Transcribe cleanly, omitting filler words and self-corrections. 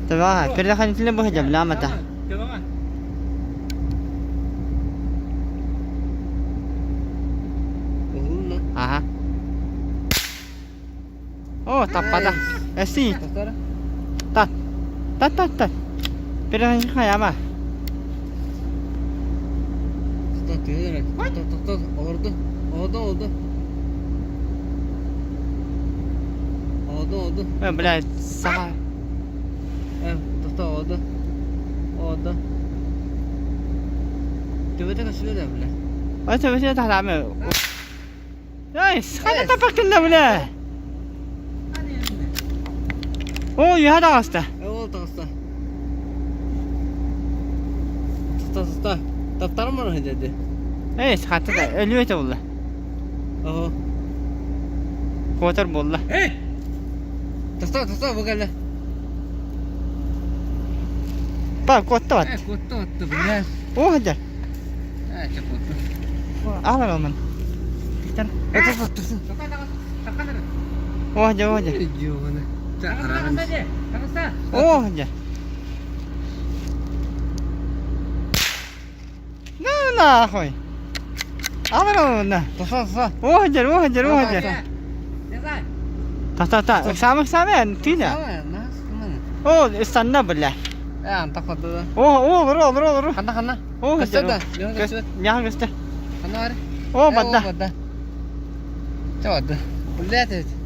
Төбөҕө предохранитель быһыдьа билаамата. Аха. О, таппата. Эси. Тат. Тат тат тат. Предохранитель хайама. Олорду. Олорду, олорду. Олорду, олорду. Э, блядь, саха. Э, тохто, олорду. Олорду. Төбөтө көстүбэт ээ, бля. Ой, төбөтө тахтаамы. Эй, хана тапаккында, бля. О, үһэ таҕыста. Э, ол таҕыста. Тохто, тохто. Таптарым баран сылдьар Эй, хата да өлүө этэ буолла. Оһо. Куотар буолла. Тохто, тохто, бу кэллэ. Па, куотта бат. Э, куотта, куотта, бля. О, сылдьар. Э, чэ, куотта. Аҕалар ол Э, тохто, тохто. О, сылдьар, о, сылдьар. Дьуона. О, сылдьар. Ну нахуй. Аҕалар ол Тохто, тохто. О, сылдьар, о, сылдьар, о, сылдьар. Та та та, самый самый, ты да. О, ыстанна, бля. Э, антах да. О, о, олору, олору, олору. Ханна, ханна. О, Көстөр сылдьар. да? Миэхэ көстүбэт. Миэхэ көстөр. Ханна бар? О, бадда. Бадда. Чэ, бадда. Блядь, эбит.